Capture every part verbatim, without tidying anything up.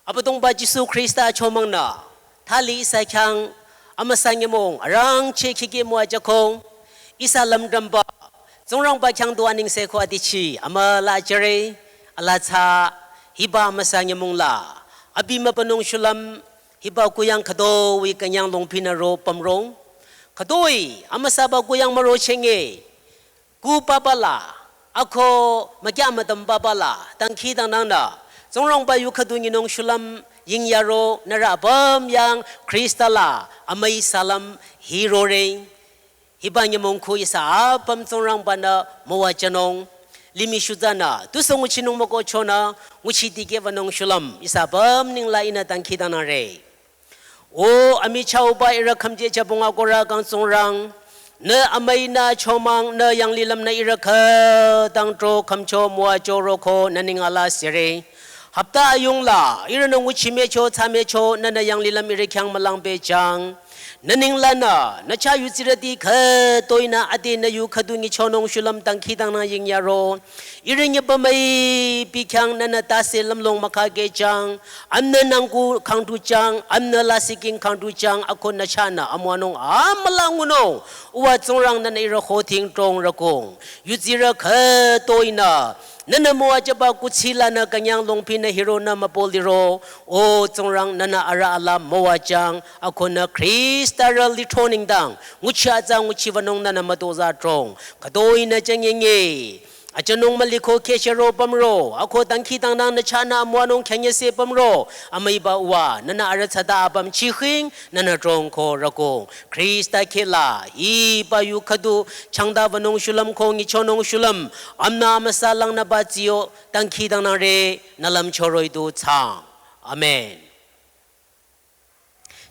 Abüdongba Jisu Khrista chomangnü thali ihsa khyang amüsa nyümong arangcheh khikeh müwajüko. Ihsa lümdümba Tsingrangba khyang du anengse ko adichi amüla jüre. Ala tsü hiba amüsa nyümong la abi mübünung shulüm hiba kuyang khütoi künyang longpinü ro pümrong. Khütoi amüsaba kuyang müro chenge ku papa la, ako mükyah müdüm papa la dangkhidangnangnü Tsingrangba yu khüdu nyinung shulüm yingyaro nührü apüm yang Khrista la amüi salüm hirore. Hiba nyümong khu ihsa apüm Tsingrangba-nü müwajünung. Limih shutsanü tusü nguchinung mükohchonü nguchi dikehbanung shulüm ihsa apüm nengla ihnü dangkhidangnangre. O amichahba ihrü khümje jübong akohrü kang Tsingrang, nü amüinü chomang nü yanglilüm nü ihrü khütang tro khümcho müwajüro ko nü neng ala sire. Hapta ayung la ihrünü nguchi mücho tsü mücho nünü yanglilüm ihrü khyang mülang pehjüng. Nü nenglanü nü chah yudsirüti khütoinü ade nü yu khüdu nyichonung shulüm dangkhidangnang yingyaro. Ihrü nyüpa müipi khyang nünü tase lümlong mükhakehjüng, amnü nangku khangdujüng, amnü lasih king khangdujüng, ako nü chahnü amüwanung amüla ngunung. Uwa Tsingrang nünü ihrü hothing trong rükong. Yudsirü khütoinü nünü müwajüba kuthsi lanü künyang longpinü hironü mübü liro. O Tsingrang nünü arüh ala müwajüng, ako nü Khrista rü lithro nengdang nguchi atsa nguchibanung nünü mütozah trong. Khütoinü jüngyenge. Ajünung müliko kheh shero pümro, ako dangkhidangnang nü chahnü amüwanung khyang yese pümro, amüiba uwa, nünü arüh tsüta apüm chikhing, nünü trong ko rükong. Khrista kheh la, hiba yu khüdu, changdabanung shulüm ko nyichonung shulüm, amnü amüsa langnüba tsiyo, dangkhidangnangre, nü lümchoroh-i du thsaang. Amen.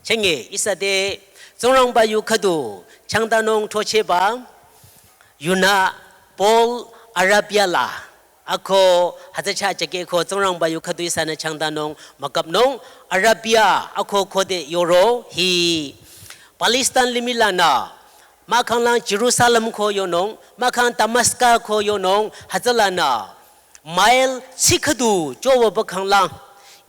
Chenge ihsa te Tsingrangba yu khüdu changdanung throchehba yunü Paul Arabia la ako hütsü chah jükeh ko Tsingrangba yu khüdu ihsanü changdanung müküpnung. Arabia ako khode yoro hi Palestine limih lanü mahkhang lang Jerusalem ko yonung, mahkhang Damaska ko yonung, hütsülanü mile tsi khüdu jowaba khanglang,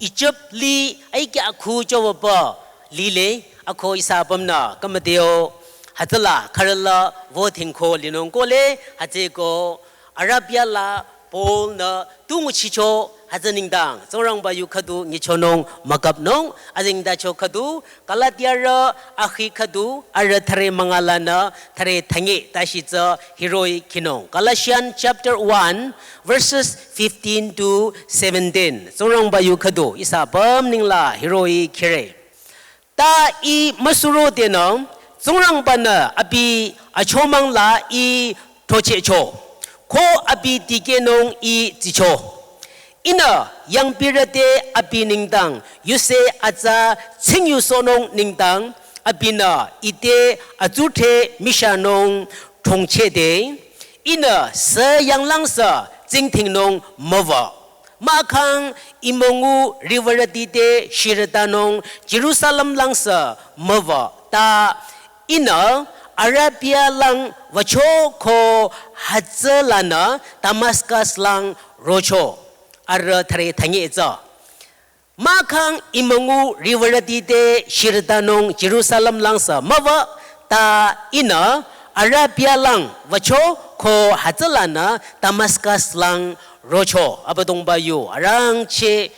Egypt li aikya khu jowaba lile, ako ihsa apümnü khümüdeo, hütsüla khürüla voting ko linung kohle, hütsüeko Arabia la Paul-nü tu nguchicho hütsü nengdang Tsingrangba yu khüdu nyichonung müküpnung, azengtacho khüdu Galatiarü akhi khüdu arüh thüre münga lanü thüre thünye tashi tsü hiroh-i khinung. Galatians chapter one, verses fifteen to seventeen. Tsingrangba yu khüdu ihsa apüm nengla hiroh-i khire. Ta ih müsuro denü, Tsingrangba-nü abi achomang la ih throchehcho. Ko abi dikehnung ih tsicho. Ihnü yangpirü te abi nengdang yuse atsa tsingyu sohnung nengdang, abinü ih te atsudhre mishanung thongchehde, ihnü sü yanglangsü tsingdhingnung müwü. Mahkhang ih müngu riwürüti te shirütanung Jerusalem langsü müwü. Ta ihnü Arabia lang wücho ko hütsülanü Damascus lang rocho. Arüh thüre thünye tsü. Mahkhang ih müngu riwürüti te shirütanung Jerusalem langsü müwü, ta ihnü Arabia lang wücho ko hütsülanü Damascus lang rocho. Abüdongba yu arangcheh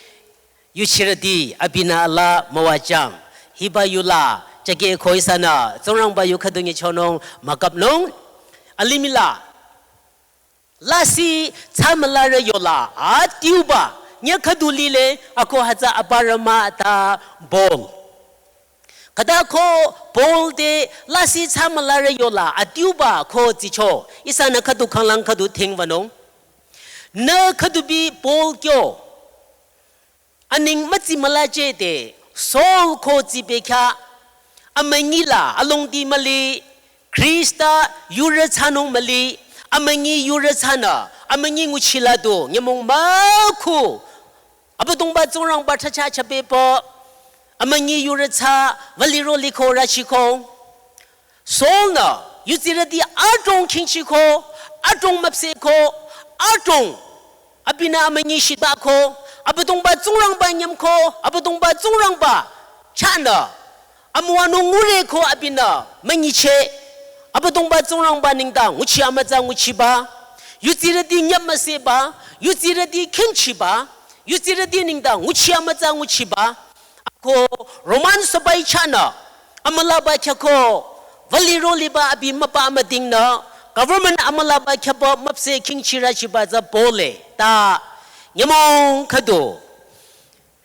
yuchirüti abinü ala müwajüng. Hiba yu la jükeh ko ihsanü Tsingrangba yu khüdu nyichonung müküpnung. Alimih la lasih thsamülarü yola adiuba nyü khüdu lile, ako hütsü aparü mah ta Paul. Khüta ko Paul te lasih thsamülarü yola adiuba ko tsicho, ihsanü khüdu khanglang khüdu thingwünung. Nü khüdubi Paul kyo aneng mütsi müla jüde Saul ko tsi bekhyah, amünyi la alongdi müli, Khrista yurü thsanung müli, amünyi yurü thsanü, amünyi nguchi la du nyümong mükhu, Abüdongba Tsingrangba thacha chabepü, amünyi yurü thsa, wüliro liko rachiko. Saul-nü yudsirüti adrong khingchiko, adrong müpsehko, adrong abinü amünyi shitbako, Abüdongba Tsingrangba nyümko, Abüdongba Tsingrangba chahnü amüwanung ngure ko abinü münyicheh. Abüdongba Tsingrangba nengdang nguchi amütsa nguchiba, yudsirüti nyümüseba, yudsirüti khingchiba, yudsirüti nengdang nguchi amütsa nguchiba. Ako Roman sobai chahnü amülaba khyako, vali roliba abi müpa müdingnü, government amülaba khyaba müpseh khingchirü chiba tsü bole. Ta nyümong khüdu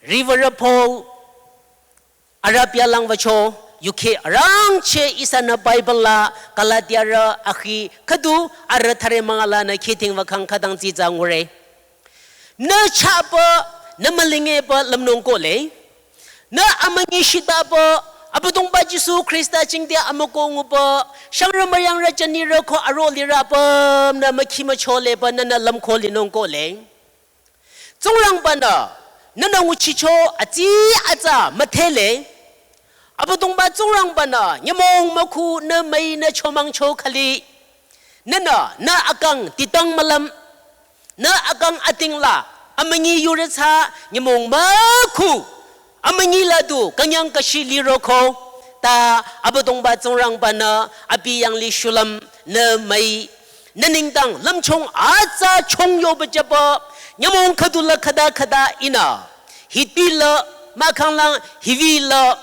Reverend Paul arüh pyalang wücho, yukheh arangcheh ihsanü Bible la Galatiarü akhi khüdu arüh thüre münga lanü khiding wükhang khütang tsitsa ngure. Nü chahba, nü mülingeba lümnung kohle. Nü amünyi shitaba, Abüdongba Jisu Khrista jingte amüko nguba, shangrü müyangrü jünirü ko aro lirü apümnü mükhi mücholeba nünü lümko linung kohle. Tsingrangba-nü nünü nguchicho atsi atsa müdhele. Abüdongba Tsingrangba-nü nyümong mükhu nü müinü chomangcho khali, nünü nü akang titang mülüm, nü akang ating la amünyi yurü tsü nyümong mükhu amünyi la du künyang kashi liroko. Ta Abüdongba Tsingrangba-nü abi yanglih shulüm nü müi, nü nengdang lümchung atsa chong yoba jüba, nyümong khüdu la khüta khüta ihnü hitpi la, mahkhang lang hiwih la,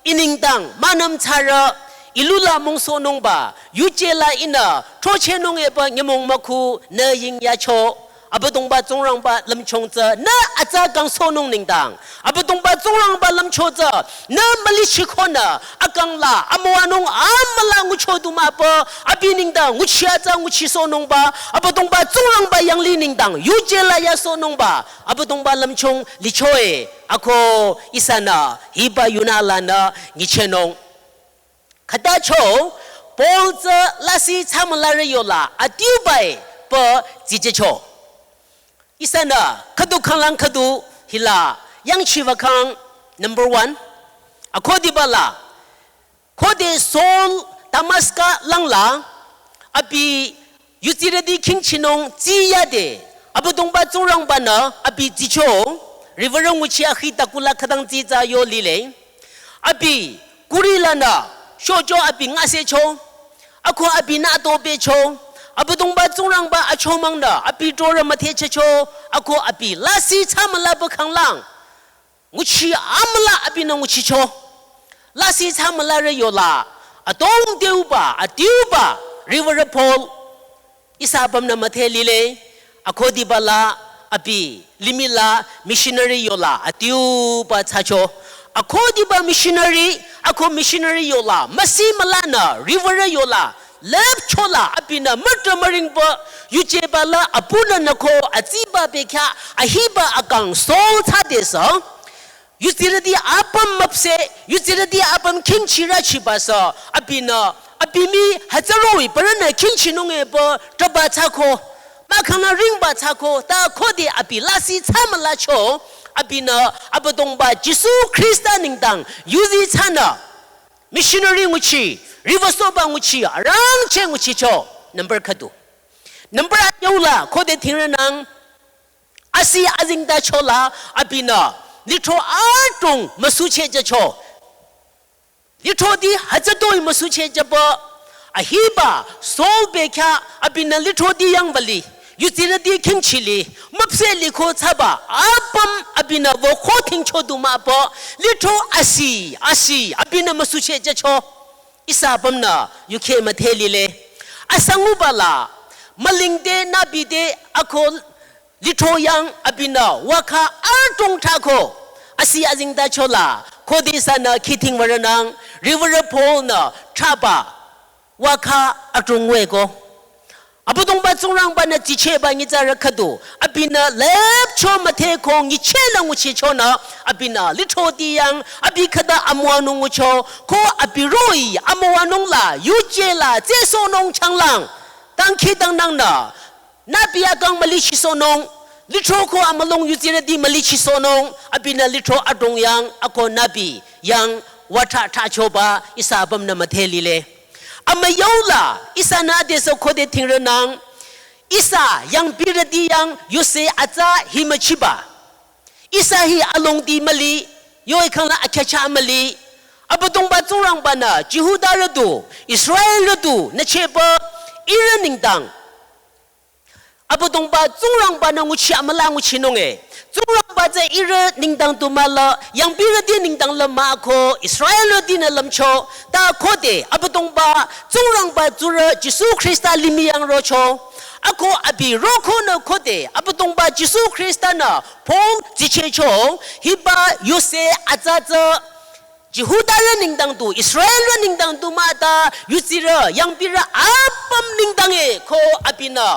i nengdang münüm thsarü, i lu la mongsohnungba yuje la ihnü throchehnung eba nyümong mükhu nü yingyacho. Abüdongba Tsingrangba lümchung tsü nü atsa kangsohnung nengdang, Abüdongba Tsingrangba lümcho tsü nü mülichikonü akang la amüwanung amüla ngucho du mah pü, abi nengdang nguchi atsa nguchisohnungba, Abüdongba Tsingrangba yanglih nengdang yuje la yasohnungba Abüdongba lümchung lichoe. Ako ihsanü hiba yunü lanü nyichehnung. Khütacho, Paul tsü lasih thsamülarü yola adiubae pü tsijecho. Ihsanü khüdu khanglang khüdu hila yangchiwükhang, number one. Akhodiba la, khode Saul Damaska langla abi yudsirüti khingchinung tsiyade, Abüdongba Tsingrangba-nü abi tsicho, Reverend nguchi akhi takula khütang tsitsa yo lile. Abi kuri lanü shocho abi ngasecho, ako abi nü atobecho, Abüdongba Tsingrangba achomangnü abi torü müthehchehcho, ako abi lasih thsamülaba khanglang nguchi amüla abinü nguchicho. Lasih thsamülarü yola, adong deuba, adiuba, Reverend Paul, ihsa apümnü müdhe lile, akhodiba la abi limih la missionary yola adiuba thsacho. Akhodiba missionary, ako missionary yola müsi mülanü Reverend yola lüpchola abinü mütü müringba yujeba la apunü nüko atsiba bekhyah ahiba akang Saul thsadesü, yudsirüti apüm müpseh, yudsirüti apüm khingchirü chibasü, abinü, abi mii hütsüroh-i parünü khingchinung eba trahba thsako, mahkhangnü ringba thsako, ta khode abi lasih thsamülacho, abinü Abüdongba Jisu Khrista nengdang yuzi thsanü missionary nguchi, riwüsohba nguchi, arangcheh nguchicho. Number khüdu. Number anyüla, khode thingrünang, asih azengtachola, abinü lithro adrong müsuchehjücho. Lithroti hütsütoi müsuchehjüba, ahiba Saul bekhyah abinü lithroti yangwüli, yudsirüti khingchili, müpseh liko thsaba apüm abinü wüko thingcho du mah pü, lithro asih, asih abinü müsuchehjücho. Ihsa apümnü yukheh müdhe lile. Asanguba la, mülingde nübide ako lithro yang abinü wakha adrong thrahko. Asih azengtachola, khode ihsanü khiding würünang, Reverend Paul-nü thrahba wakha adrong wüko. Abüdongba Tsingrangba-nü tsichehba nyitsarü khüdu, abinü lüpcho müdheko nyichehnü nguchichonü, abinü lithroti yang abi khüta amüwanung ngucho, ko abi roh-i amüwanung la yuje la tsehsohnung changlang, dangkhidangnangnü nübi akang mülichisohnung, lithro ko amülung yudsirüti mülichisohnung, abinü lithro adrong yang ako nübi yang wüthra thrahchoba ihsa apümnü müdhe lile. Amüyula ihsanü adesü khode thingrünang, ihsa yangpirüti yang yuse atsa himüchiba, Ihsa hi alongdi müli, yo-i khangla akyacha müli. Abüdongba Tsingrangba-nü Jihudarü du, Israelrü du, nücheba, ihrü nengdang. Abüdongba Tsingrangba-nü nguchi amüla nguchinung e. Tsingrangba tsü ihrü nengdang du mahla, yangpirüti nengdang la mah ko, Israelrütinü lümcho, ta khode, Abüdongba Tsingrangba tsurü Jisu Khrista limih yang rocho. Ako abi rokonü khode, Abüdongba Jisu Khrista-nü Paul dsichehcho, hiba yuse atsa tsü Jihudarü nengdang du, Israelrü nengdang du mah ta, yudsirü, yangpirü apüm nengdang e, ko abinü.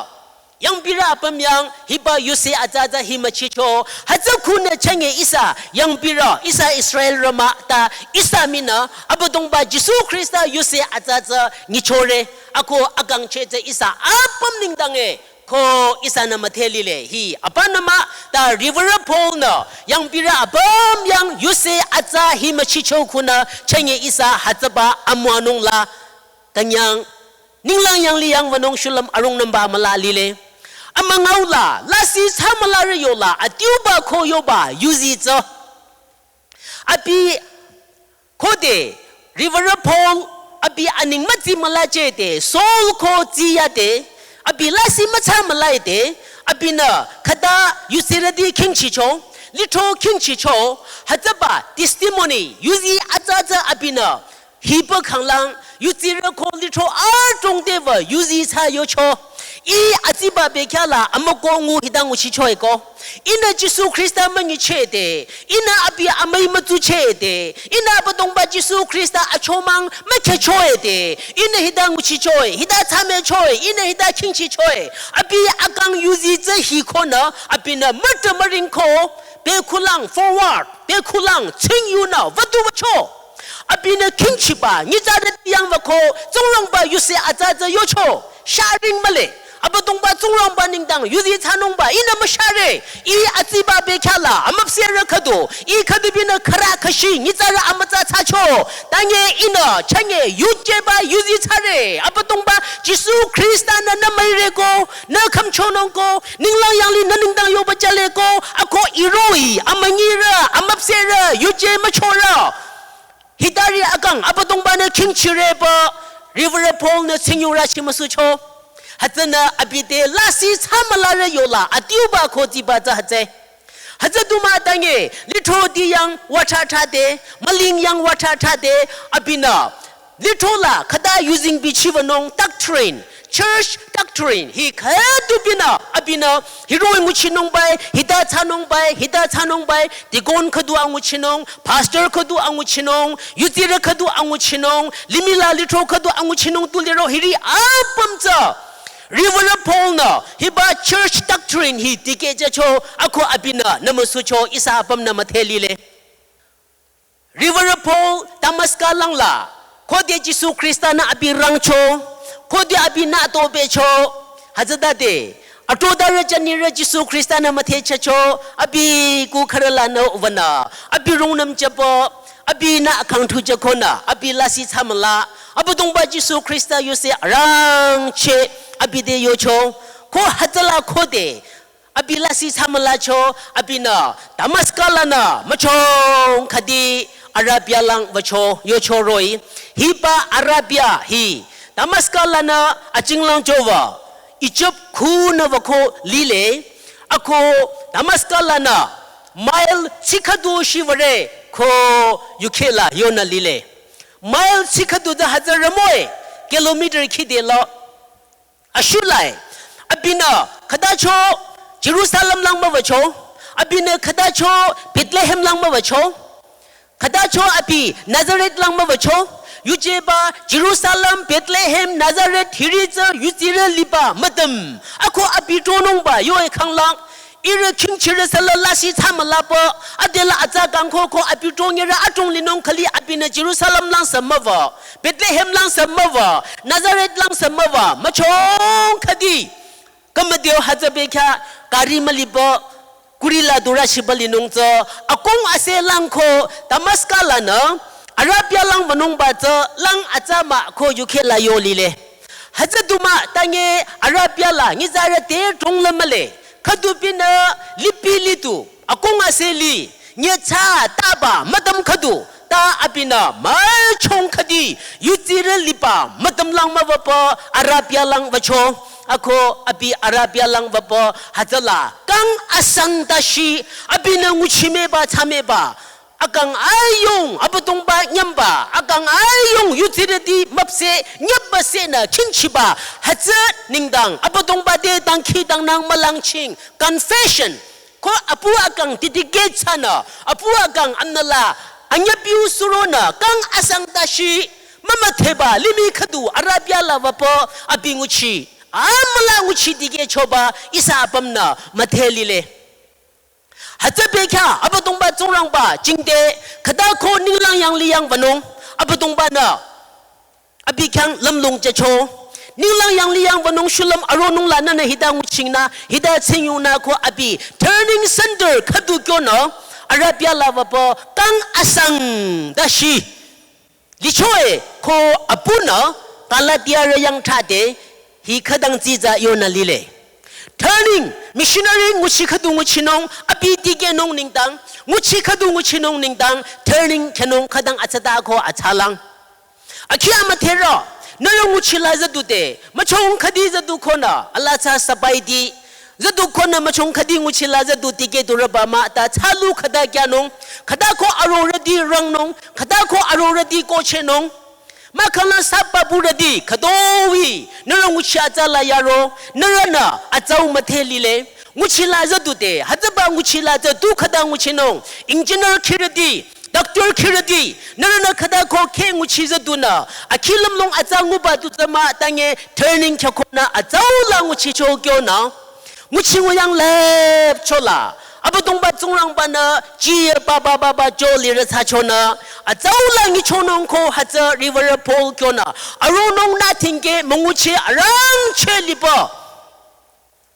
Yangpirü apüm yang, hiba yuse atsa tsü hi müchicho, hütsü khunü chünye ihsa, yangpirü, ihsa Israelrü mah ta, ihsa mii-nü, Abüdongba Jisu Khrista yuse atsa tsü nyichore, ako akangcheh tsü ihsa apüm nengdang e, ko ihsanü müdhe lile hi, apanü mah, ta Reverend Paul-nü, yangpirü apüm yang yuse atsa hi müchicho khunü, chünye ihsa hütsüba amüwanung la, künyang, ninglang yanglih yang wünung shulüm arungnümba amüla lile. Amüngao la, lasih thsamülarü yola, adiuba ko yoba, yuzi tsü. Abi khode, Reverend Paul, abi aneng mütsi müla chete, Saul ko tsiyate, abi lasih müthsa mülaite, abinü khüta yudsirüti khingchicho, lithro khingchicho, hütsüba testimony, yuzi atsa tsü abinü, hiba khanglang, yudsirü ko lithro adrong te wü yuzi thsa yocho. Ih atsiba bekhyah la amüko ngu hita nguchicho e ko. Ihnü Jisu Khrista münyichehde, ihnü abi amüi mütsuchehde, ihnü Abüdongba Jisu Khrista achomang mükhecho e de, ihnü hita nguchicho e, hita thsamecho e, ihnü hita khingchicho e. Abi akang yuzi tsü hi konü, abinü mütü müring ko, bekhulang forward, bekhulang tsing yunü, wüdu wücho. Abinü khingchiba, nyitsarü yang wüko, Tsingrangba yuse atsa tsü yocho, sharing mühle. Abüdongba Tsingrangba nengdang, yuzi thsanungba, ihnü müshare, ih atsiba bekhyah la, amüpsehrü khüdu, ih khüdu binü khürü khüshi, nyitsarü amütsa thsacho, tanye ihnü, chünye, yujeba, yuzi thsare, Abüdongba, Jisu Khrista-nü nü müire ko, nü khümchonung ko, ninglang yanglih nü nengdang yoba chale ko, ako iroh-i, amünyirü, amüpsehrü, yuje müchorü. Hitari akang Abüdongba-nü khingchireba Reverend Paul-nü tsingyurü chimüsucho. Hütsünü abi te lasih thsamülarü yola adiuba ko tsiba tsü hütsü. Hütsü du mah tanye lithroti yang wathrathra de, müling yang wathrathra de, abinü lithro la khüta yuzeng bichiwünung doctrine, church doctrine, hi khüdu binü, abinü, hiroh-i nguchinungbai, hita thsanungbai, hita thsanungbai, deacon khüdu anguchinung, pastor khüdu anguchinung, yudsirü khüdu anguchinung, limih la lithro khüdu anguchinung tu liro hiri apüm tsü. Reverend Paul-nü, hiba church doctrine hi dikehjücho, ako abinü, nümüsucho, ihsa apümnü müdhe lile. Reverend Paul Damaska lang la, khode Jisu Khrista-nü abi rangcho, khode abinü atobecho, hütsütade, atrodarü jünirü Jisu Khrista-nü müdhechacho, abi ku khürü lanü wünü, abi rungnüm jüba, abinü akhangthu jükonü, abi lasih thsamüla, Abüdongba Jisu Khrista yuse arangcheh, abi te yocho, ko hütsüla khode, abi lasih thsamülacho, abinü Damaska lanü müchong khüdi Arabia lang wücho yocho roh-i. Hiba Arabia hi Damaska lanü achinglang chowü Egypt khunü wüko lile. Ako Damaska lanü mile tsi khüdu shiwüre ko yukheh la yonü lile. Mile tsi khüdu tsü hütsü rümo-i, kilometer khide la. Ashulai, abinü khütacho Jerusalem lang müwücho, abinü khütacho Bethlehem lang müwücho, khütacho abi Nazareth lang müwücho, yujeba Jerusalem, Bethlehem, Nazareth, hiri tsü yudsirü liba müdüm, ako abi tronungba yo-i khanglang, ihrü khingchirü sü la lasih thsamülaba, adela atsa kangko ko abi trongyerü adrong linung khüli abinü Jerusalem lang sü müwü, Bethlehem lang sü müwü, Nazareth lang sü müwü, müchong khüdi. Kümüdeo hütsü bekhyah gari müliba, kuri la durü shiba linung tsü, akong ase lang ko Damaska lanü, Arabia lang wünungba tsü lang atsa mah ko yukheh la yo lile. Hütsü du mah tanye Arabia la nyitsarü te drong la mühle. Khüdu binü lipi litu akong ase li nyetsa taba müdüm khüdu ta abinü müchong khüdi yutsirü liba müdüm lang müwüpü Arabia lang wücho. Ako abi Arabia lang wüpü hütsüla kang asang tashi abinü nguchimeba tsameba akang ayung Abüdongba nyümba, akang ayung yutsirüti müpse nyüpba senü khinchiba, hütsü nengdang Abüdongba te dangkhidangnang mülangching confession. Ko apu akang dedicate thsanü, apu akang amnüla anyüpiu suronü kang asang tashi mümüdheba limih khüdu Arabia la wüpü abi nguchi, amüla nguchi dikehchoba ihsa apümnü müdhe lile. Hütsü bekhyah Abüdongba Tsingrangba jingte khüta ko ninglang yanglih yang wünung Abüdongba-nü abi khyang lümlong jücho. Ninglang yanglih yang wünung shulüm aronung la nünü hita nguchingnü, hita tsingyungnü ko abi turning center khüdu kyonü Arabia la wüpü kang asang tashi lichoe ko apunü Galatiarü yang thade hi khütang dsitsa yonü lile. Turning, missionary nguchi khüdu nguchinung, abi dikehnung nengdang, nguchi khüdu nguchinung nengdang, turning khyünung khütang atsata ko atsalang. Akhi amüdherü, nührü nguchi la züdu te, müchong khüdi züdu konü, alaa tsü sabaiti, züdu konü müchong khüdi nguchi la züdu tikeh durüba mah ta thsalu khüta kyanung, khüta ko arorüti rangnung, khüta ko arorüti kohchehnung. Mahkhang la saba burüti khütoi, nührü nguchi atsa la yaro, nührünü atsau müdhe lile, nguchi la züdu te, hütsüba nguchi la züdu khüta nguchinung, engineer khirüti, doctor khirüti, nührünü khüta ko khe nguchi züdunü, akhi lümlong atsa nguba tu tsü mah tange turning khyükonü atsau la nguchicho kyonü. Nguchi nguyang lüpcho la, Abüdongba Tsingrangba-nü, ji baba baba jo lirü thsachonü, atsau la nyichonung ko hütsü Reverend Paul kyonü, aronung nü thingke münguchi arangcheh liba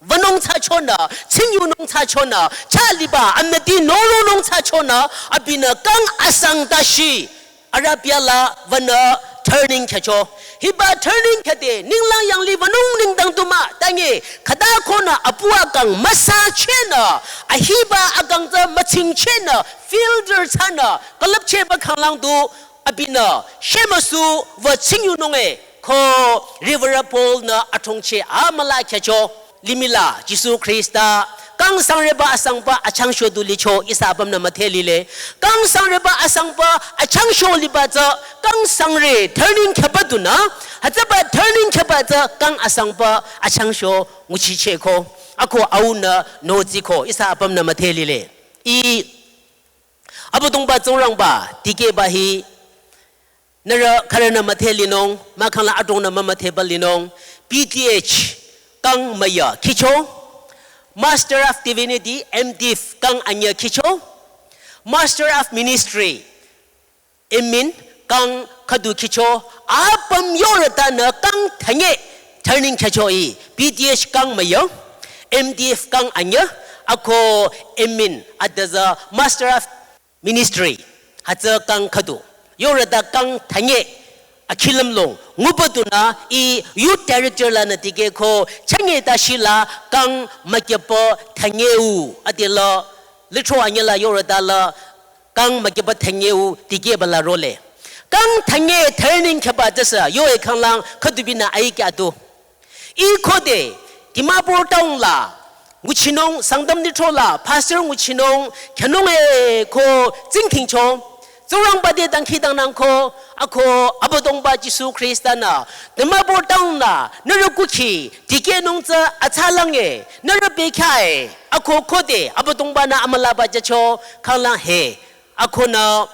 wünung thsachonü, tsingyunung thsachonü, chah liba amnüti noronung thsachonü, abinü kang asang tashi Arabia la wünü turning khyücho. Hiba turning khyüde, ninglang yanglih wünung nengdang tu mah tange, khüta konü apu akang müsachehnü, ahiba akang tsü mütsingchehnü, filter thsanü, külüpchehba khanglang tu, abinü, shemüsu wü tsingyunung e, ko Reverend Paul-nü athongcheh amüla khyücho. Limih la Jisu Khrista kang sangreba asangba achangsho du licho ihsa apümnü müdhe lile. Kang sangreba asangba achangsho liba tsü kang sangre turning khyüba dunü, hütsüba turning khyüba tsü kang asangba achangsho nguchichehko. Ako aunü notsiko ihsa apümnü müdhe lile. I Abüdongba Tsingrangba tikehba hi nührü khürünü müdhe linung, mahkhang la adrongnü mümüdheba linung, B Th kang müya khicho, Master of Divinity, M.Div kang anyü khicho, Master of Ministry, M.Min kang khüdu khicho, apüm yorütanü kang thünye turning khyücho i, B Th kang müya, M.Div kang anyü, ako M.Min adüzü Master of Ministry, hütsü kang khüdu. Yorüta kang thünye, akhi lümlong, nguba dunü, i youth director lanü tikehko, chünye tashi la kang mükyüpa thünye u, adela, lithro anyü la yorüta la, kang mükyüpa thünye u, tikehba la role. Kang thünye turning khyüba tsüsü, yo e khanglang, khüdu binü ai kya du. I khode, Dimapur town la, nguchinung, Sangtam lithro la, pastor nguchinung, khyünung e ko, tsingdhingcho, Tsingrangba te dangkhidangnangko, ako, Abüdongba Jisu Khrista-nü, Dimapur town la, nührü kukhi, dikehnung tsü, atsalang e, nührü bekhyah e, ako khode, Abüdongba-nü amülaba jücho, khanglang he, akonü,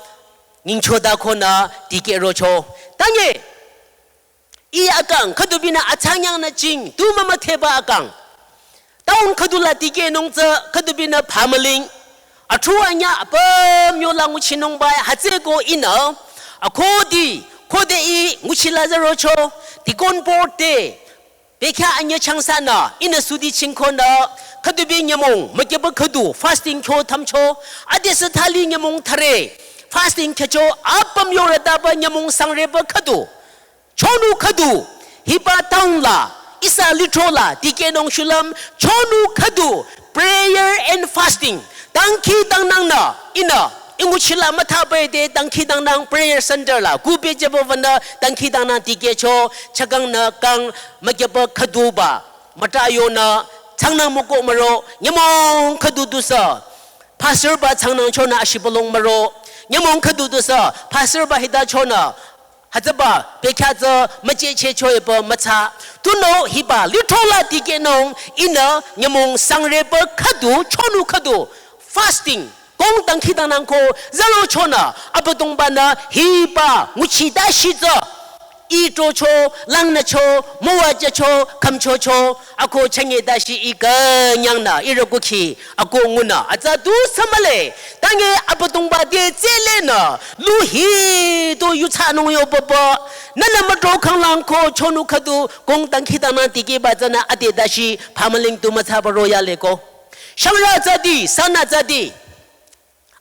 nyingchoda konü, dikehrocho, tange, I akang, khüdu binü atsangyangnü jing, tu mümüdheba akang. Town khüdu la dikehnung tsü, khüdu binü phamüling. Athu anyü apüm yola nguchinung bai, hütsüko ihnü. Akhudi, khode i nguchi la zürocho, deacon board te. Bekhyah anyü changsanü, ihnü sudi chingkonü, khüdu bi nyümong, mükyüba khüdu, fasting kyo thamcho, adesü thali nyümong thare, fasting khyücho, apüm yorütaba nyümong sangreba khüdu. Chonu khüdu, hiba town la, ihsa lithro la, dikehnung shulüm, chonu khüdu, Prayer and fasting. Dangkhidangnang nü, ihnü, I nguchila müthaba de dangkhidangnang prayer center la, kupe jebo vanü dangkhidangnang tikehcho, chakang nü kang, mükyeba khüduba, müta yonü, changnang müko müro, nyümong khüdu dusü. Pastor ba changnang chonü ashibülung müro, nyümong khüdu dusü, pastor ba hita chonü, hütsüba, bekhyah tsü müchehcheh choe pü mütsa. Tunüo hiba, lithro la tikehnung, ihnü, nyümong sangre pü khüdu, chonu khüdu, fasting, kong dangkhidangnang ko, zero chonü, Abüdongba nü, hiba, nguchi dashi tsü, I trocho, langnücho, müwajücho, khümchocho, ako chünye dashi I künyang nü, ihrü kukhi, ako ngunü, atsa du sü mühle, tange Abüdongba te tsele nü, lu hi tu yutsanung yo papa, nünü mütro khanglang ko, chonu khüdu, kong dangkhidangnang tikehba tsünü, ade dashi, phamüling tu mütsaba ro yale ko. Shangrü tsüdi, sanü tsüdi.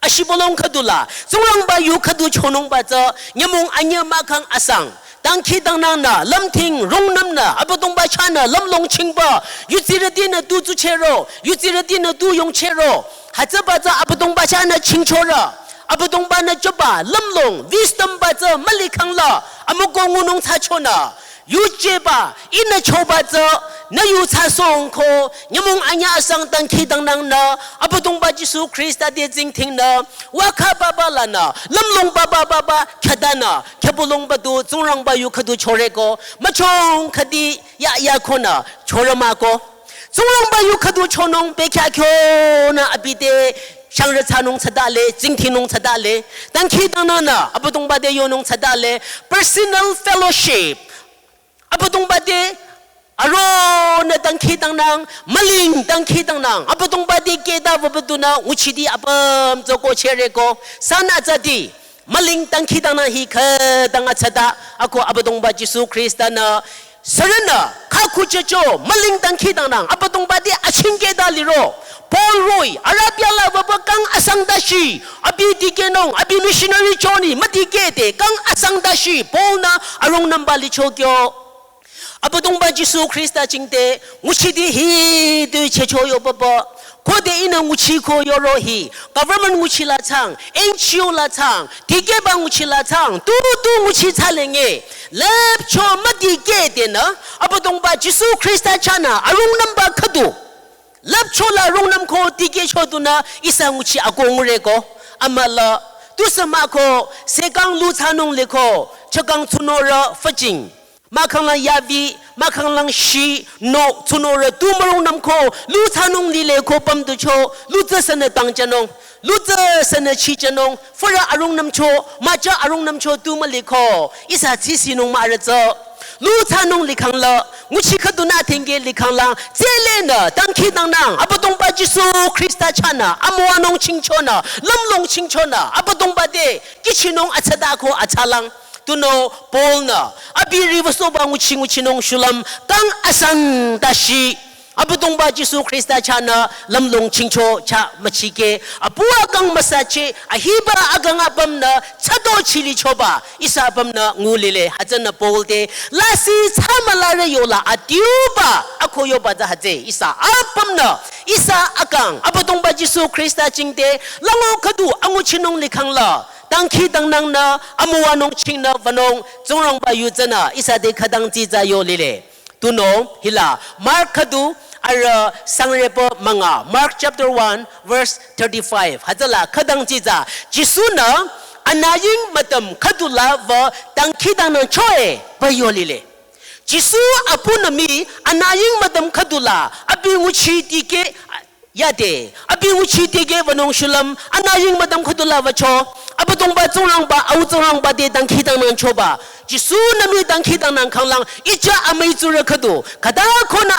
Ashibülung khüdu la, Tsingrangba yu khüdu chonungba tsü, nyümong anyüh mahkhang asang. Dangkhidangnang nü, lümthing, rungnüm nü, Abüdongba chahnü, lümlong chingba, yutsirüti nü tu tsuchehro, yutsirüti nü tu yongchehro. Hütsüba tsü Abüdongba chahnü chingchorü, Abüdongba nü choba, lümlong, wisdom ba tsü, mülikhang la, amüko ngunung thsachonü. Yujeba, ihnü choba tsü, nü yu thsasong ko, nyümong anyüh asang dangkhidangnang nü, Abüdongba Jisu Khrista te tsingdhing nü, wakha baba lanü, lümlong baba baba, khüdanü, khübülung badu, Tsingrangba yu khüdu chore ko, müchong khüdi, ya, ya konü, chore mah ko. Tsingrangba yu khüdu chonung, bekhyah kyonü, abi te, shangrü thsanung thsadale, tsingdhingnung thsadale, dangkhidangnang nü, Abüdongba te yonung thsadale, personal fellowship, Abüdongba te, aronü dangkhidangnang, müling dangkhidangnang, Abüdongba te keda wübüdunü, nguchiti apüm tsü ko chere ko, sanü tsüdi, müling dangkhidangnang hi khüdang atsada, ako Abüdongba Jisu Khrista nü, sürünü, kha khuchecho, müling dangkhidangnang, Abüdongba te achingkeda liro, Paul roh-i, Arabia la wüba kang asang dashi, abi tikehnung, abi missionary choni, mütikehde, kang asang dashi, Paul nü, arungnümba licho kyo. Abüdongba Jisu Khrista jingte, nguchiti hi tu checho yo papa. Khode ihnü nguchi ko yoro hi, government nguchi la chang, N G O la chang, tikehba nguchi la chang, tu tu nguchi thsalenge, lüpcho mütikehde nü, Abüdongba Jisu Khrista chahnü, arungnümba khüdu. Lüpcho la rungnüm ko tikehcho dunü, ihsa nguchi ako ngure ko, amüla, tusü mah ko, sekang lu thsanung liko, chakang tsunorü fajing. Mahkhang lang yavi, mahkhang lang shi, no, tsunorü tu mürungnüm ko, lu thsanung lile ko pümducho, lu tsü sünü tangchanung, lu tsü sünü chichanung, fürü arungnümcho, mücha arungnümcho tu müliko, ihsa tsisinung mah arüh tsü. Lu thsanung likhang la, nguchi khüdunü thengke likhang la, tsele nü, dangkhidangnang, Abüdongba Jisu Khrista chahnü, amüwanung chingchonü, lümlong chingchonü, Abüdongba te, kihchinung atsada ko atsalang. Tunüo Paul nü, abi riwüsohba nguchi nguchinung shulüm, kang asang dashi, Abüdongba Jisu Khrista chahnü, lümlong chingcho chah müchikeh, apu akang müsache, ahiba akang apümnü, tsado chilichoba, ihsa apümnü ngulile, hütsünü Paul te, lasih thsamülarü yola adiuba, ako yoba tsü hütsü, ihsa apümnü, ihsa akang, Abüdongba Jisu Khrista jingte, lango khüdu anguchinung likhang la, dangkhidangnang nü, amüwanung chingnü wünung, Tsingrangba yu tsünü, ihsa te khütang tsitsa yolile. Tunüo, hila, Mark khüdu, arüh sangrepü münga, Mark chapter one, verse thirty-five. Hütsüla, khütang tsitsa, Jisu nü, anüying mütüm khüdula wü dangkhidangnangchoe, pü yolile. Jisu apunü mii, anüying mütüm khüdula, abi nguchi tikeh, yade, abi nguchi tikeh wünung shulüm, anüying mütüm khüdula wücho, Abüdongba Tsingrangba, au Tsingrangba te dangkhidangnangchoba. Jisu nü mii dangkhidangnang khanglang, icha amüi tsurü khüdu, khüta konü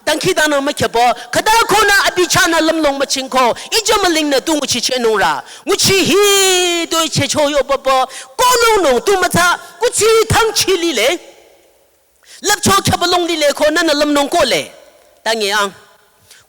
dangkhidangnang mükheba, khüta konü abi chahnü lümlong müchingko, icha mülingnü tu nguchi chehnung ra. Nguchi hi tu checho yo papa, konung nung tu mütsa, kuthsi thang chilile. Lüpcho khübülung lile ko nünü lümnung kohle. Tangi ang.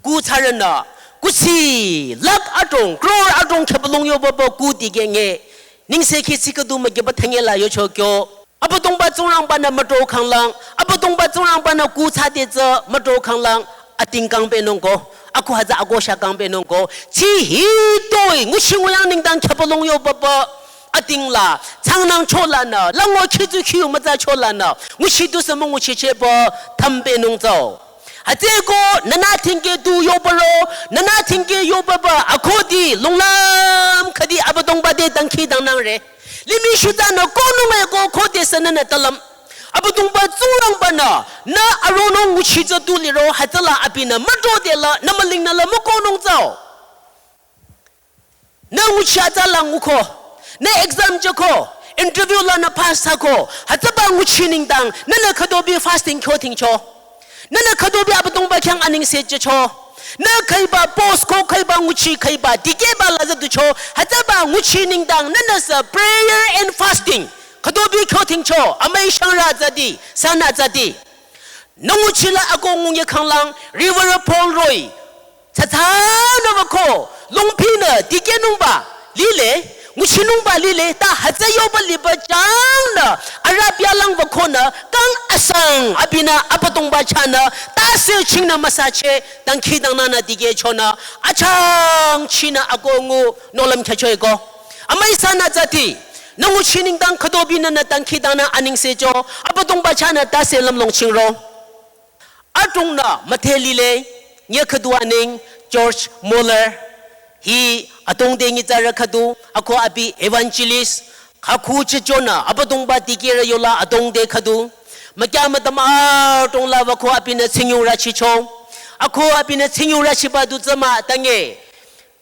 Ku thsarünü, kuthsi, lakh adrong, crore adrong khübülung yo papa ku tikeh nge. Ningse khi tsi khüdu mükheba thangela yocho kyo. Abüdongba Tsingrangba nü mütro khanglang, Abüdongba Tsingrangba nü ku thsade tsü mütro khanglang, ating kangpehnung ko. Ako hütsü ako shakang benung ko. Chi hitoi, nguchi nguyang nengdang khapalong yo papa. Ating la, changnang chola nü, lango khizu khiu mütsa chola nü. Nguchi tusü münguchicheh pü, thambenung tsao. Hütsüeko, nünü thingke tu yo paro, nünü thingke yo papa, akodi, longlam, khadi Abüdongba te dangkhidangnangre. Limih shutsa nü konung eko khodesü nünü talam. Abüdongba Tsingrangba nü, nü aronung nguchi tsü tu liro hütsüla abinü mütode la, nü müling nü la mükonung tsao. Nü nguchi atsa la nguko, nü exam jüko, interview la nü pass thsako, hütsüba nguchi nengdang, nünü khütobi fasting kyo thingcho. Nünü khütobi Abüdongba khyang anengse jücho. Nü khüiba post ko khüiba nguchi khüiba dikehba la züducho. Hütsüba nguchi nengdang nünüsü prayer and fasting. Khütobi kyo thingcho. Amüi shangrü tsüdi, sanü tsüdi. Nü nguchi la ako ngunye khanglang, Reverend Paul Roy. Tsatsanü wüko, longpinü dikehnungba lile, nguchinungba lile, ta hütsü yoba liba jangnü, Arabia lang wükonü, kang asang abinü Abüdongba chahnü, tase chingnü müsacheh, dangkhidangnangnü dikehchonü, achangchinü ako ngu nohlüm khyücho eko. Amüi sanü tsüdi, nü nguchi nengdang khütobinü nü dangkhidangnang anengsecho, Abüdongba chahnü tase lümlong chingro. Adrongnü müdhe lile, nye khüdu aneng George Muller. Hi adrong te nyitsarü khüdu, ako abi evangelist. Khakhu chichonü, Abüdongba dikehrü yola adrong te khüdu. Mükya mütam adrong la wüko abinü tsingyurü chicho. Ako abinü tsingyurü chiba du tsü mah tange.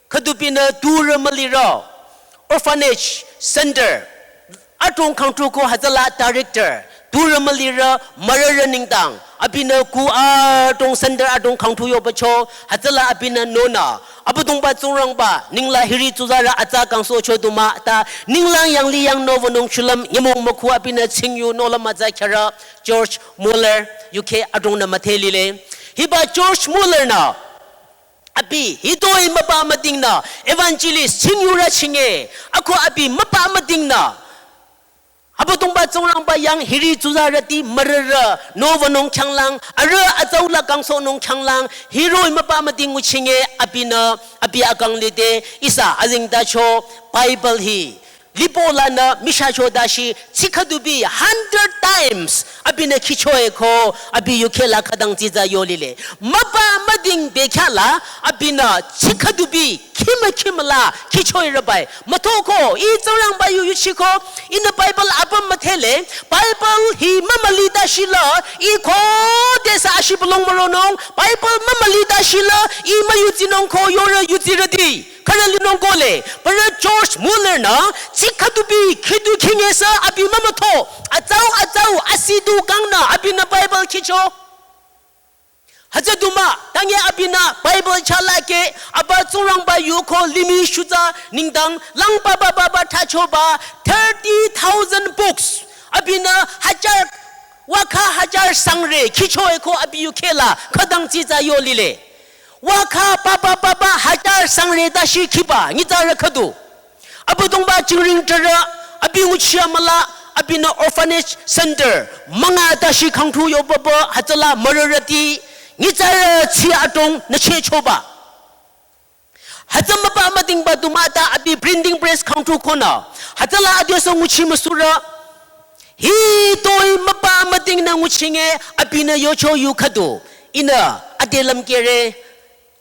Khüdubinü turü mülirü orphanage center adrong khangthu ko hütsüla director, turü mülirü mürürü nengdang, abinü ku adrong center adrong khangthu yobacho, hütsüla abinü nonü, Abüdongba Tsingrangba, ninglang hiri tsuzarü atsa kangsohcho du mah ta, ninglang yanglih yangnü wünung shulüm, nyümong mükhu abinü tsingyu nohlüm mütsa khyarü, George Muller, U K adrongnü müdhe lile. Hiba George Muller nü, abi, hitoi müpa müdingnü, evangelist, tsingyurü chinge, ako abi müpa müdingnü. Abüdongba Tsingrangba yang hiri tsuzarüti mürürü, nü wünung khyanglang, arüh atsau la kangsohnung khyanglang, hiroi müpa müding nguchinge, abinü, abi akang lide, ihsa azengtacho, Bible hi. Lipolanü mishacho dashi, tsi khüdubi hundred times, abinü khichoe ko, abi U K la khütang tsitsa yo lile. Müpa müding bekhyah la, abinü tsi khüdubi, khimü khimü la, khichoe rübai. Müthoko, ih Tsingrangba yu yuchiko, ihnü Bible apüm müdhele, Bible hi mümüli dashi la, ih khodesü ashi bulong müronung, Bible mümüli dashi la, ih müyuzinung ko yorü yuzirüti. Khürü linung kohle, parü George Muller nü, tsi khüdubi khidu khingesü abi mümütho, atsau atsau asidu kangnü abinü Bible khicho. Hütsü du mah, tange abinü Bible chalake, aba Tsingrangba yu ko limih shutsa nengdang, lang papa papa thachoba, thirty thousand books, abinü hajar, waka hajar sangre, khichoe ko abi U K la, khütang tsitsa yo lile. Waka papa papa hajar sangre dashi khiba, nyitsarü khüdu. Abüdongba jingring tara, abi nguchi amüla, abinü orphanage center, münga dashi khangthu yo papa, hütsüla mürürüti, nyitsarü tsi adrong nü chechoba. Hütsü müpa müdingba du mah ta abi printing press khangthu konü. Hütsüla adesü nguchi müsurü. Hitoi müpa müdingnü nguchinge abinü yocho yu khüdu. Ihnü ade lümkehre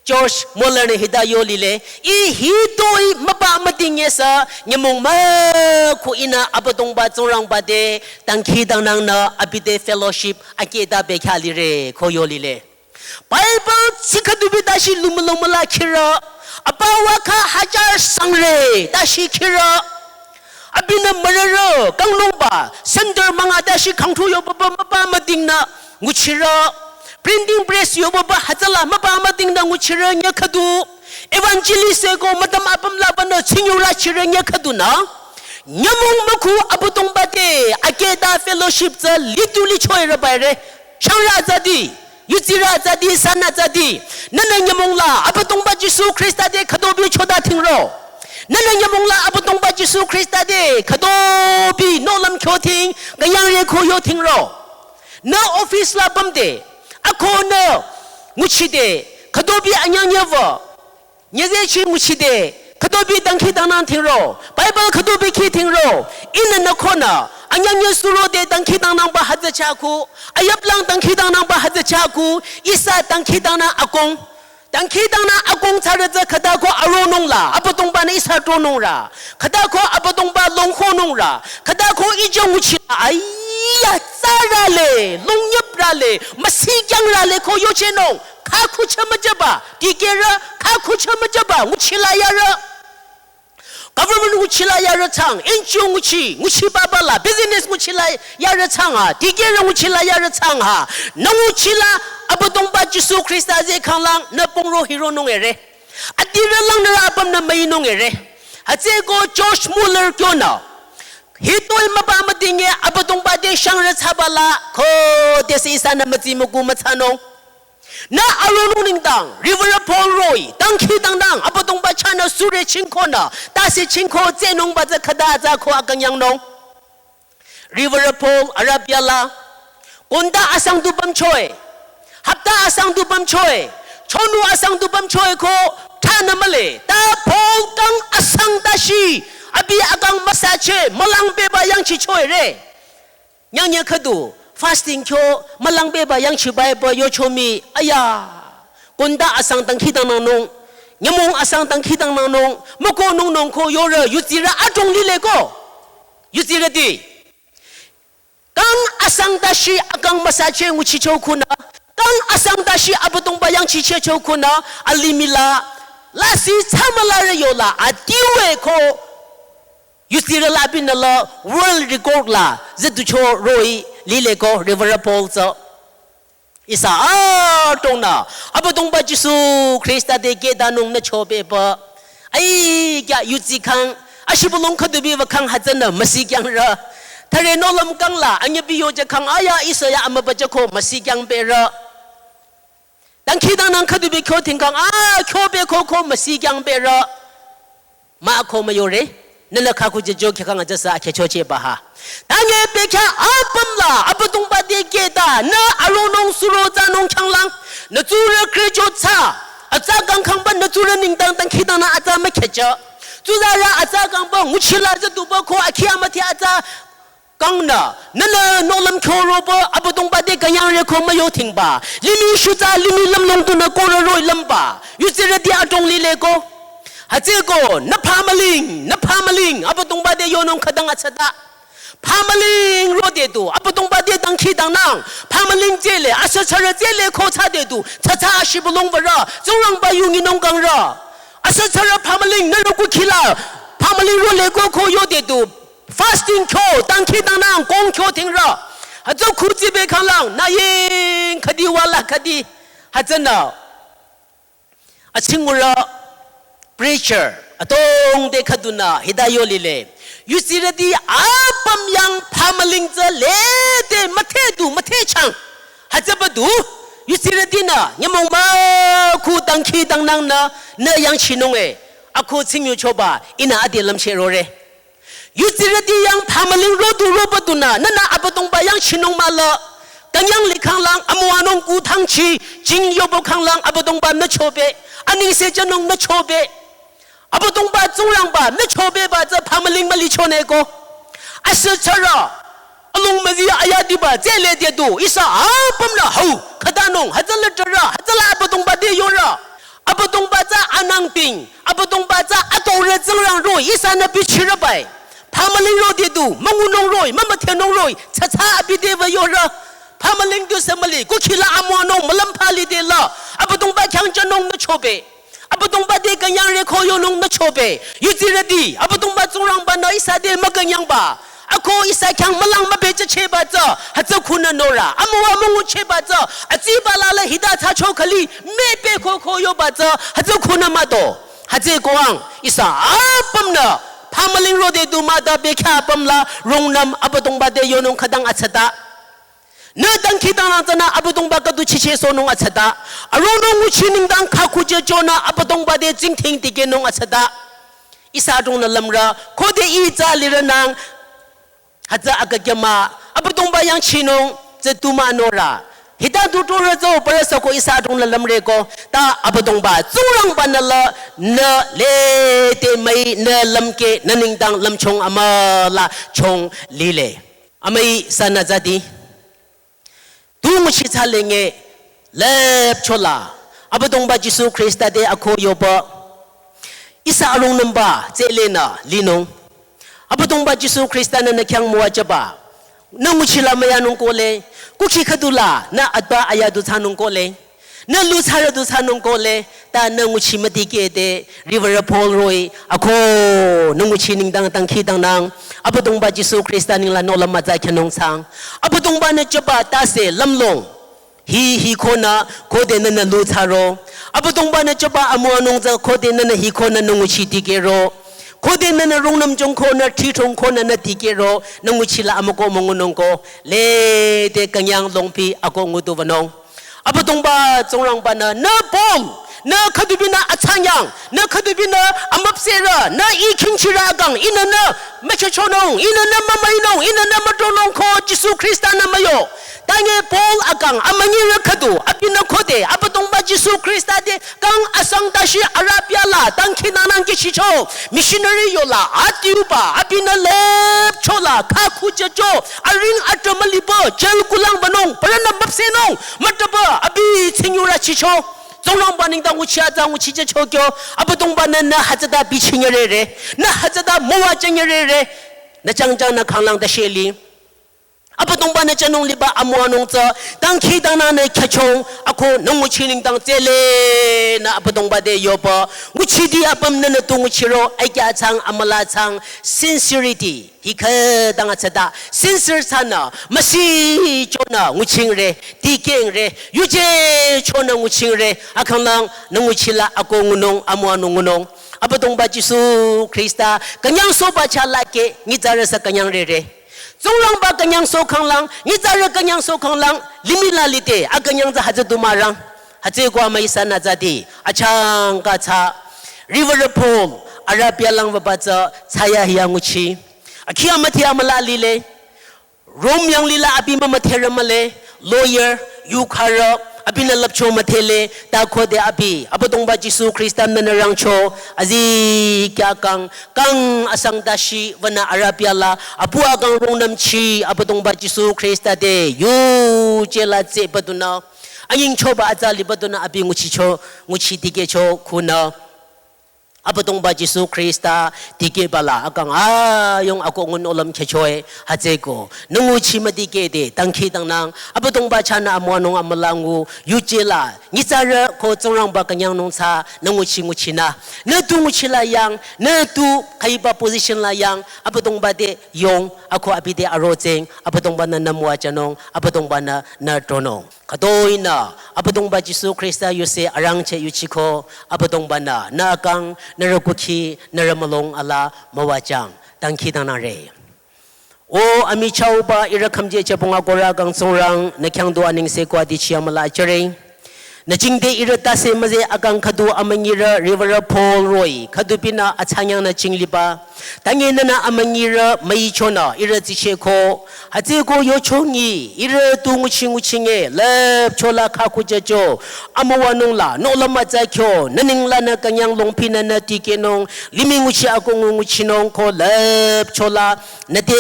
George Muller nü hita yo lile. Ih hitoi müpa müdingesü nyümong mükhu ihnü Abüdongba Tsingrangba te dangkhidangnangnü abi te fellowship akehta bekhyah lire ko yo lile. Bible tsi khüdubi dashi lumü lumü la khirü. Apa waka hajar sangre dashi khirü. Abinü mürürü kangnungba center münga dashi khangthu yo papa müpa müdingnü nguchirü. Printing press yo papa hütsüla müpa müdingnü nguchirü nye khüdu. Evangelist ko mütam apüm la banü tsingyurü chirü nye khüdunü. Nyümong mükhu Abüdongba te akehta fellowship tsü litu lichoe rübaire. Shangrü tsüdi. Yutsirü tsüdi, sanü tsüdi. Nünü nyümong la, Abüdongba Jisu Khrista te khütobi choda thingro. Nünü nyümong la, Abüdongba Jisu Khrista te khütobi nohlüm kyo thing, kayang re ko yo thingro. Nü office la bamde, ako nü nguchide, Khütobi anyangnyevü. Nyüzehchi nguchide. Khütobi dangkhidangnang tingro. Bible khütobi khi tingro. Ihnü nü khonü. Anyangnyü surode dangkhidangnangba hütsü chahku. Ayüplang dangkhidangnangba hütsü chahku. Ihsa dangkhidangnang akong. Dangkhidangnang akong thsarü tsü khüta ko aronung la, Abüdongba-nü ihsa tronung ra. Khüta ko Abüdongba longkhonung ra. Khüta ko ijong nguchila, aiya, tsarale, longnyüprale, müsikyang rale ko yochehnung. Kha khuchü müjüba, dikehrü, kha khuchü müjüba, nguchila yarü. Government nguchila yarü thsang, N G O nguchi, nguchiba bala, business nguchila yarü thsang ha, dikehrü nguchila yarü thsang ha, nü nguchila Abüdongba Jisu Khrista zeh khanglang nü pungro hironung ere. Adirü langnürü apümnü müinung ere. Hütsüeko George Muller kyonü. Hitoi müba müdinge Abüdongba te shangrü thsabala, khodesü ihsanü mütsi müku müthsanung. Nü aronung nengdang, Reverend Paul roh-i, dangkhidangnang, Abüdongba chahnü sure chingkonü, tase chingko tsehnungba tsü khüta tsü ko akünyangnung. Reverend Paul Arabia la, konda asang du pümchoe, hapta asang du pümchoe, chonu asang du pümchoe ko, thsanü mühle, ta Paul kang asang tashi, abi akang müsache, mülang beba yangchichoe re. Nyangnyü khüdu, fasting kyo, mülang beba yangchiba epü yocho mii, aya. Konda asang dangkhidangnangnung, nyümong asang dangkhidangnangnung, mükohnungnung ko yorü, yutsirü adrong lile ko. Yutsirüti. Kang asang tashi akang müsache nguchicho kunü, kang asang tashi Abüdongba yangchichehcho kunü, alimih la, lasih thsamülarü yola, adiwe ko, yutsirü la binü la world record la züducho roh-i lile ko Reverend Paul tsü. Ihsa adrongnü Abüdongba Jisu Khrista te kehtanung nü chobepü. Ai kya yutsi khang, ashibülung khüdubi wü khang hütsünü müsikyangrü. Thüre nohlüm kang la, anyübi yoje khang, aya ihsa ya amübüje ko müsikyang berü. Dangkhidangnang khüdubi kyo tingkang, a kyo be ko ko müsikyang berü. Mah ko müyore, nünü khaku je jo khyakang ajasa akhechocheh baha. Tange bekhyah apüm la, Abüdongba te kehta, nü aronung suro thsanung khyanglang, nü tsurü khricho thsa, atsa kangkhangba nü tsurü nengdang dangkhidangnang atsa mükhecha. Tsuzarü atsa kangba nguchila züduba ko akhi amüdhe atsa kangnü, nünü nohlüm kyo roba, Abüdongba te künyangre ko müyo tingba. Limih shutsa, limih lümlong tunü korü roh-i lümba. Yutsirüti adrong lile ko. Hütsüeko, nü phamüling, nü phamüling, Abüdongba te yonung khütang atsata. Phamüling rode du, Abüdongba te dangkhidangnang. Phamüling tsele, asütsarü tsele ko thsade du, tsatsa ashibülung würü, Tsingrangba yu nyinung kangrü. Asütsarü phamüling, nü rüku khila, phamüling role ko ko yode du. Fasting kyo, dangkhidangnang, kong kyo tingrü. Hütsü khutsibe khanglang, nü ying khüdi wala khüdi. Hütsünü. Atsingurü preacher, adrong te khüdunü, hita yo lile. Yutsirüti apüm yang phamüling tsü lede müdhe du, müdhe chang. Hütsüba du, yutsirütinü, nyümong mükhu dangkhidangnangnü, nü yangchinung e. Akhu tsingyu choba, ihnü ade lümcheh rore. Yutsirüti yang phamüling rodu roba dunü, nünü Abüdongba yangchinung mahla. Künyang likhanglang, amüwanung kuthangchi, jing yobo khanglang, Abüdongba nü chobe, anengse jünung nü chobe. Abüdongba Tsingrangba nü chobeba tsü phamüling mülichonü ko. Asütsarü, alung müzi ayadiba, tsele de du, ihsa apümnü hau, khütanung, hütsüla tara, hütsüla Abüdongba te yora. Abüdongba tsü anangting, Abüdongba tsü atorü Tsingrang roh-i, ihsanü bichirü bai. Phamüling rode du, müngunung roh-i, mümüdhenung roh-i, tsatsa abi te wü yora. Phamüling du sü müli, kukhila amüwanung, mülüm phali de la, Abüdongba khyang jünung nü chobe. Abüdongba te künyangre ko yonung nü chobe. Yutsirüti, Abüdongba Tsingrangbanü ihsa te mükünyangba. Ako ihsa khyang mülang mübechehcheba tsü, hütsü khunü norü. Amüwa münguchehba tsü, atsiba lala hita thsacho khali, mübe ko ko yoba tsü, hütsü khunü mado. Hütsüeko ang, ihsa apümnü, phamüling rode du mah ta bekhyah apüm la, rungnüm Abüdongba te yonung khütang atsata. Nü dangkhidangnang tsünü Abüdongba khüdu chicheh sohnung atsata. Aronung nguchi nengdang khakhu je chonü Abüdongba te tsingdhing tikehnung atsata. Ihsa adrongnü lümre, khode ih tsü lirünang, hütsü akükyama, Abüdongba yangchinung, tsü tu mah norü. Hita du tore tsü parü sü ko ihsa adrong la lümre ko. Ta Abüdongba Tsingrangba-nü la nü lede müi nü lümkeh nü nengdang lümchung amüla chung lile. Amüi sanü zati. Tu nguchi thsalenge lüpchola. Abüdongba Jisu Khrista te ako yoba. Ihsa arungnümba tsülenü linung. Abüdongba Jisu Khrista-nü nü khyang müwajüba. Nü nguchila müyanung kohle. Kukhi khüdula nü atba aya du thsanung kohle. Nü lu thsarü du thsanung kohle. Ta nü nguchi müdikehde Reverend Paul roh-i ako nü nguchi nengdang dangkhidangnang. Abüdongba Jisu Khrista nengla nohlüm mütsa khyünung thsang. Abüdongba-nü jüba tase lümlong. Hi hi konü khode nünü lu thsaro. Abüdongba-nü jüba amüwanung tsü khode nünü hi konü nü nguchi dikehro. Khode nünü rungnüm jong konü thithong konü nü dikehro. Nü nguchila amüko müngunung ko. Lede künyang longpi ako ngutu wünung. Abüdongba Tsingrangba-nü nü Paul, nü khüdubinü athsangnyang, nü khüdubinü amüpsehrü, nü ih khingchirü akang, ihnü nü müchachonung, ihnü nü mümüinung, ihnü nü müdronung ko Jisu Khrista-nü müyo. Tange Paul akang amünyirü khüdu, abinü khode, Abüdongba Jisu Khrista te kang asang tashi Arabia la dangkhidangnang kihchicho, missionary yola adiuba, abinü lüpchola, kha khujacho, aring atrü müliba, jail kulang wünung, parünü müpsehnung, mütaba, abi tsingyurü chicho. Tsingrangba nengdang nguchi atsa nguchichehcho kyo, Abüdongba-nü nü hütsüta bichinyerere, nü hütsüta müwajünyerere, nü jangjang nü khanglang ta sheli. Abüdongba-nü jünung liba amüwanung tsü, dangkhidangnangnü khyüchong, ako nü nguchi nengdang tsülenü Abüdongba te yoba, nguchiti apüm nünü tu nguchiro, aikya thsang, amüla thsang, sincerity, hi khütang atsata, sincere thsanü, müsichonü nguchingre, dikehre, yujechonü nguchingre, akhanglang, nü nguchila ako ngunung, amüwanung ngunung. Abüdongba Jisu Khrista, künyangsohba chah lakeh, nyitsarü sü künyangrere. Tsingrangba künyangsoh khanglang, nyitsarü künyangsoh khanglang, limih la lide, akünyang tsü hütsü du mürang. Hütsüeko amüi sanü zati, achangka thsa, Reverend Paul, Arabia lang wüba tsü, thsayahiya nguchi. Akhi amüdhe amüla lile, Rome yanglih la abi mümüdherü mühle, lawyer, yukharü, abinü lüpcho müdhele, ta khode abi, Abüdongba Jisu Khrista-nü nü rangcho, azikyah kang, kang asang tashi, wünü Arabia la, apu akang rungnümchi, Abüdongba Jisu Khrista te, yuje la tsehbadunü, anyingchoba atsa libadunü abi nguchicho, nguchi dikehcho khunü. Abüdongba Jisu Khrista dikehba la akang ayung ako ngun nohlüm khyüchoe, hütsüeko, nü nguchi müdikehde, dangkhidangnang, Abüdongba chahnü amüwanung amüla ngu, yuje la, nyitsarü ko Tsingrangba künyangnung thsa, nü nguchi nguchinü, nü tu nguchila yang, nü tu khüiba position la yang, Abüdongba te yong, ako abi te aro tseng, Abüdongba-nü nü müwajünung, Abüdongba-nü nü tronung. Khütoinü, Abüdongba Jisu Khrista yuse arangcheh yuchiko, Abüdongba-nü, nü akang, nührü kukhi, nührü mülung ala, müwajüng, dangkhidangnangre. O amichahba ihrü khümje chebong akohrü kang Tsingrang, nü khyang du anengse ko adichi amüla jüre. Nü jingte ihrü tase müze akang khüdu amünyirü Reverend Paul roh-i, khüdubinü athsanyangnü jingliba. Tange nünü amünyirü müichonü ihrü tsichehko. Hütsüeko yochongi ihrü tu nguchi nguchinge lüpchola kha khujacho. Amüwanung la nohlüm mütsa kyo nü nenglanü künyang longpinü nü dikehnung. Limih nguchi ako ngu nguchinung ko lüpchola. Nü te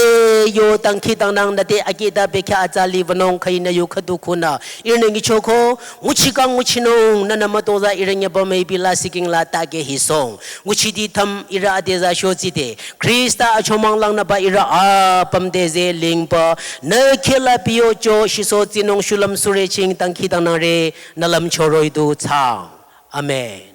yo dangkhidangnang nü te akehta bekhyah atsa liwünung khüinü yu khüdu khunü. Ihrünü nyichoko, nguchi kang nguchinung, nünü mütozah ihrü nyeba müipi la siking la take hisong. Nguchiti thüm ihrü adezah shotsi te. Khrista achomang langnüba ihrü apüm te ze lingba. Nü khehla piyocho shiso tsinung shulüm süreching dangkhidangnangre, nü lümcho roh-i du thsang. Amen.